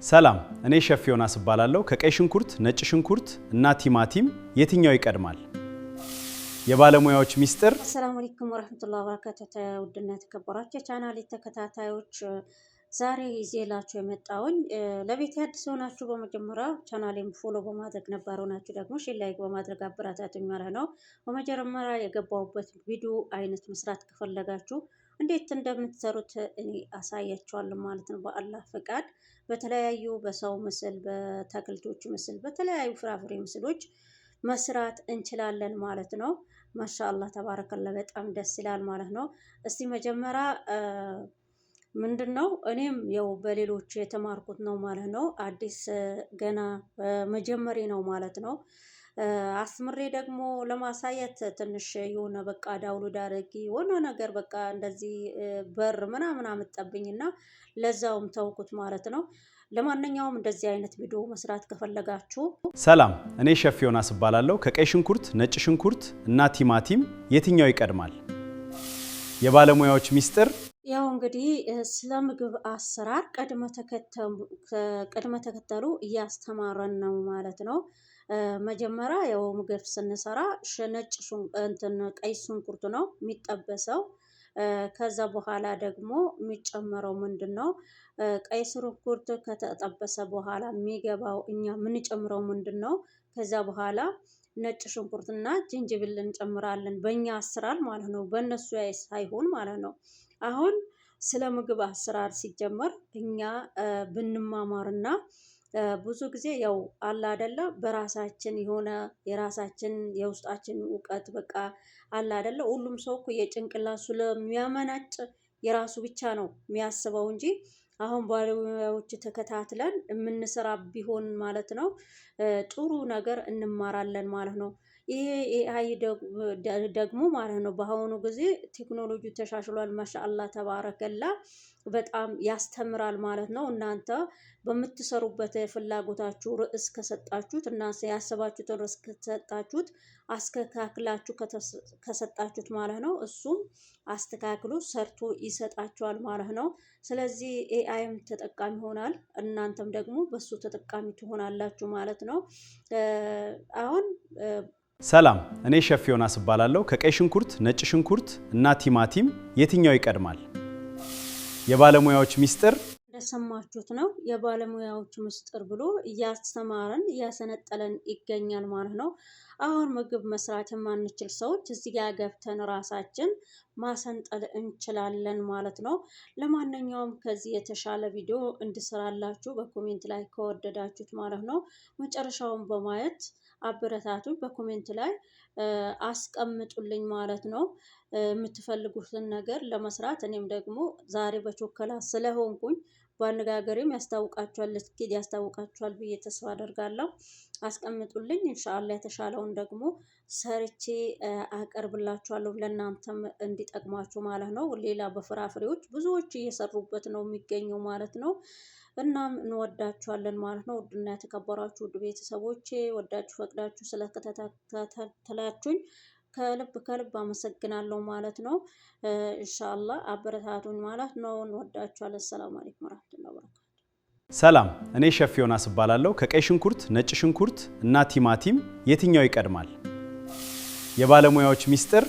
ሰላም፣ እኔ ሸፍ ዮናስ እባላለሁ። ከቀይ ሽንኩርት፣ ነጭ ሽንኩርት እና ቲማቲም የትኛው ይቀድማል? የባለሙያዎች ሚስጥር። السلام عليكم ورحمة الله وبركاته። ውድና የተከበራችሁ የቻናሌ ተከታታዮች፣ ዛሬ ይዤላችሁ የመጣሁኝ፣ ለቤት አዲስ ሆናችሁ በመጀመሪያ ቻናሌን follow በማድረግ፣ ነባር ሆናችሁ ደግሞ share፣ like በማድረግ አበረታቱኝ ማለት ነው። በመጀመሪያ የገባሁበት ቪዲዮ አይነት መስራት ከፈለጋችሁ እንዴት እንደምትሰሩት እኔ አሳያችኋለሁ ማለት ነው። በአላህ ፈቃድ በተለያዩ በሰው ምስል፣ በአትክልቶች ምስል፣ በተለያዩ ፍራፍሬ ምስሎች መስራት እንችላለን ማለት ነው። ما شاء الله تبارك الله፣ በጣም ደስ ይላል ማለት ነው። እስቲ መጀመሪያ ምንድን ነው፣ እኔም ያው በሌሎች የተማርኩት ነው ማለት ነው። አዲስ ገና መጀመሬ ነው ማለት ነው። አስምሬ ደግሞ ለማሳየት ትንሽ የሆነ በቃ download አድርጊ የሆነ ነገር በቃ እንደዚህ በር ምናምን አመጣብኝና ለዛውም ተውኩት ማለት ነው። ለማንኛውም እንደዚህ አይነት ቪዲዮ መስራት ከፈለጋችሁ ሰላም፣ እኔ ሸፍ ዮናስ እባላለሁ። ከቀይ ሽንኩርት፣ ነጭ ሽንኩርት እና ቲማቲም የትኛው ይቀድማል? የባለሙያዎች ሚስጥር። ያው እንግዲህ ስለ ምግብ አሰራር ቅድመ ተከተሉ እያስተማረን ነው ማለት ነው። መጀመሪያ ያው ምግብ ስንሰራ ነጭ እንትን ቀይ ሽንኩርት ነው የሚጠበሰው። ከዛ በኋላ ደግሞ የሚጨመረው ምንድን ነው? ቀይ ሽንኩርት ከተጠበሰ በኋላ የሚገባው እኛ የምንጨምረው ምንድን ነው? ከዛ በኋላ ነጭ ሽንኩርትና ጅንጅብል እንጨምራለን። በእኛ አሰራር ማለት ነው፣ በእነሱ ሳይሆን ማለት ነው። አሁን ስለ ምግብ አሰራር ሲጀመር እኛ ብንማማርና ብዙ ጊዜ ያው አለ አደለ በራሳችን የሆነ የራሳችን የውስጣችን እውቀት በቃ አለ አደለ፣ ሁሉም ሰው እኮ የጭንቅላት ስለሚያመናጭ የራሱ ብቻ ነው የሚያስበው እንጂ አሁን ባለሙያዎች ተከታትለን የምንሰራ ቢሆን ማለት ነው ጥሩ ነገር እንማራለን ማለት ነው። ይሄ AI ደግሞ ማለት ነው በአሁኑ ጊዜ ቴክኖሎጂ ተሻሽሏል። ما شاء الله تبارك الله፣ በጣም ያስተምራል ማለት ነው። እናንተ በምትሰሩበት ፍላጎታችሁ ርዕስ ከሰጣችሁት እና ያሰባችሁትን ርዕስ ከሰጣችሁት፣ አስተካክላችሁ ከሰጣችሁት ማለት ነው፣ እሱም አስተካክሎ ሰርቶ ይሰጣችኋል ማለት ነው። ስለዚህ AI ም ተጠቃሚ ይሆናል፣ እናንተም ደግሞ በሱ ተጠቃሚ ትሆናላችሁ ማለት ነው። አሁን ሰላም፣ እኔ ሸፍ ዮናስ እባላለሁ። ከቀይ ሽንኩርት፣ ነጭ ሽንኩርት እና ቲማቲም የትኛው ይቀድማል? የባለሙያዎች ሚስጥር። እንደሰማችሁት ነው፣ የባለሙያዎች ምስጢር ብሎ እያስተማረን እያሰነጠለን ይገኛል ማለት ነው። አሁን ምግብ መስራት የማንችል ሰዎች እዚህ ጋር ገብተን ራሳችን ማሰንጠል እንችላለን ማለት ነው። ለማንኛውም ከዚህ የተሻለ ቪዲዮ እንድሰራላችሁ በ comment ላይ ከወደዳችሁት ማለት ነው መጨረሻውን በማየት አበረታቱ። በ comment ላይ አስቀምጡልኝ ማለት ነው የምትፈልጉትን ነገር ለመስራት። እኔም ደግሞ ዛሬ በቾከላ ስለሆንኩኝ በአነጋገሬም ያስታውቃችኋል፣ እስኪ ያስታውቃችኋል ብዬ ተስፋ አደርጋለሁ። አስቀምጡልኝ። إن شاء الله የተሻለውን ደግሞ ሰርቼ አቀርብላችኋለሁ ለእናንተም እንዲጠቅማችሁ ማለት ነው። ሌላ በፍራፍሬዎች ብዙዎች እየሰሩበት ነው የሚገኘው ማለት ነው። እናም እንወዳችኋለን ማለት ነው። ውድና የተከበራችሁ ውድ ቤተሰቦቼ፣ ወዳችሁ ፈቅዳችሁ ስለተከታተላችሁኝ ከልብ ከልብ አመሰግናለሁ ማለት ነው። إن شاء الله አበረታቱኝ ማለት ነው። እንወዳችኋለን። السلام عليكم ورحمة الله وبركاته። ሰላም፣ እኔ ሸፍ ዮናስ እባላለሁ። ከቀይ ሽንኩርት፣ ነጭ ሽንኩርት እና ቲማቲም የትኛው ይቀድማል? የባለሙያዎች ሚስጥር።